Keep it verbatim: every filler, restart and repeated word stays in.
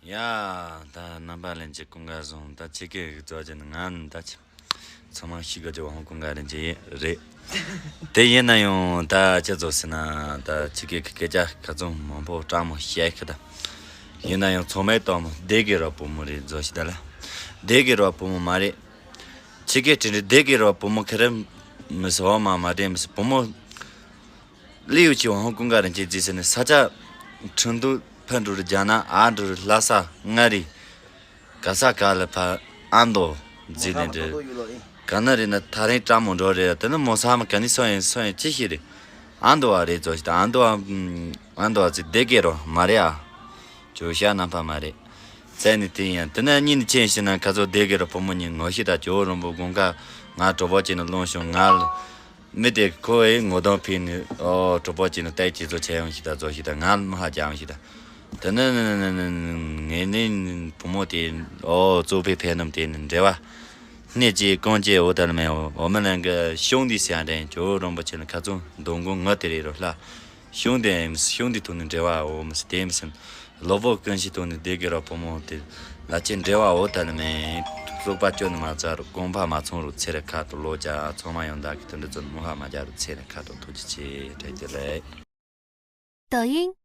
ཡ། ད་རྣམ་པ་ལྷན་རྒྱས་སྐུ་ཁམས་བཟང་། ད་ཁྱེད་ཀྱིས་གཙོ་ཆེ་ནི་ང་ནི་ད་ཚང་མ་ཤེས་དགོས་ཀྱི་ཝང་ཧོང་ཀུང་གི་རིན་ཆེན་རེད། དེ་ཡིན་ན་ཡང་ད་ཁྱེད་ཚོ་ཟེར་ན་ད་ཁྱེད་ཀྱིས་སྐད་ཆ་ཁ་ཚང་མང་པོ་དྲང་མོ་བཤད་ཁི་ད། ཡིན་ན་ཡང་ཚང་མའི་དོན་མོ་སྡེ་དགེ་རོ་བུ་མོ་རེད་བཟོ་ཤི་ད་ལ། སྡེ་དགེ་རོ་བུ་མོ་མ་རེད། ཁྱེད་ཀྱིས་དྲིན་རེད། སྡེ་དགེ་རོ་བུ་མོ་ཁེ་རེ་མི་སོ་མ་མ་རེད། མི་སོ་བུ་མོ། ལི་ཡུ་ཆི་ཝང་ཧོང་ཀུང་གི་རིན་ཆེན་རྫི་ཟེར་ནས་ས་ཆ་ཁྲིན་ཏུའུ་ཕན་འགྲོ་རུ་རྒྱ་ན་ཨ་འགྲོ་རུ་ལྷ་ས་མངའ་རིས། ག་ས་ག་ལ་ཕ་ཨ་མདོ་རྫི་ནས་འདྲ། ག་ན་རེད་ན་ཐག་རིང་དྲག་མོ་འགྲོ་རེད། དེ་ནི་མོ་ས་མ་ག་ནི་སོ་ཡིན་སོ་ཡིན་ཅི་ཞིག་རེད། ཨ་མདོ་བ་རེད་བཟོ་ཞིག་ད་ཨ་མདོ་བ། ཨ་མདོ་བ་ཚི་སྡེ་དགེ་རོ་མ་རེད་ཨ། ཇོ་ཤ་རྣམ་པ་མ་རེད། བཙན་ནི་དེ་ཡིན་དེ་ན་གཉིས་ནི་ཆེན་ཞིག་ན་ཁ་ཚོ་སྡེ་དགེ་རོ་བུ་མོ་གཉིས་ངོ་ཤེས་ད་ཇོ་རོན་པོ་དགོང་ཁ་ང་གྲོགས་པོ་ཅིག་ནི་ལོང་བྱུང་ང་ལ། མི་དེ་ཁོ་ཨེ་ངོ་གདོང་ཕིག་ནི་ཨོ་གྲོགས་པོ་ཅིག་ནི་ལྟའི་ཅི་ཚོ་ཆེ་ཡོང་ཞིག་ད་ཚོ་ཞིག་ད་ང་ལ་མི་ཧ་ཅང་ཞིག་ད། དེ་ནི་ངས་ནི་བུ་མོ་དེ་ཨོ་གཙོ་ཕའི་ཕན་ནམ་དེ་ནི་འབྲེལ་བ། སྣེ་གཅིག་རྐང་གཅིག་འོ་ད་ལ་མེ་འོ་མི་ལན་གི་ཤོང་འདི་སེ་འདྲེན་ཇོ་རོན་པོ་ཆེ་ནི་ཁ་ཚོ་མདོ་མགོ་ངུ་དེ་རེད་རོ་ལྷ། ཤོང་དེ་ཨེམ་ཤོང་དེ་ཐོག་ནི་འབྲེལ་བ་འོ་མི་སི་དེ་མི་སི། ལོ་བོ་ཀུན་ཤི་ཐོག་ནི་སྡེ་དགེ་རོ་བུ་མོ་དེ་ལ་ཆེ་འབྲེལ་བ་འོ་ད་ལ་མེ། རྩོག་པ་ཅོ་ནི་མ་ཚར་གོང་འཕགས་མ་ཚོང་རུ་ཚེ་རེ་ཁ་ཏོ་ལོ་ཇ་ཚང་མ་ཡོང་ད་གི་དོན་འདི་ཚོ་མོ་ཧ་མ་ཇ་རུ་ཚེ་རེ་ཁ་ཏོ་ཐུགས་རྗེ་ཆེ་བྲེ་དེ་ལེ། 抖音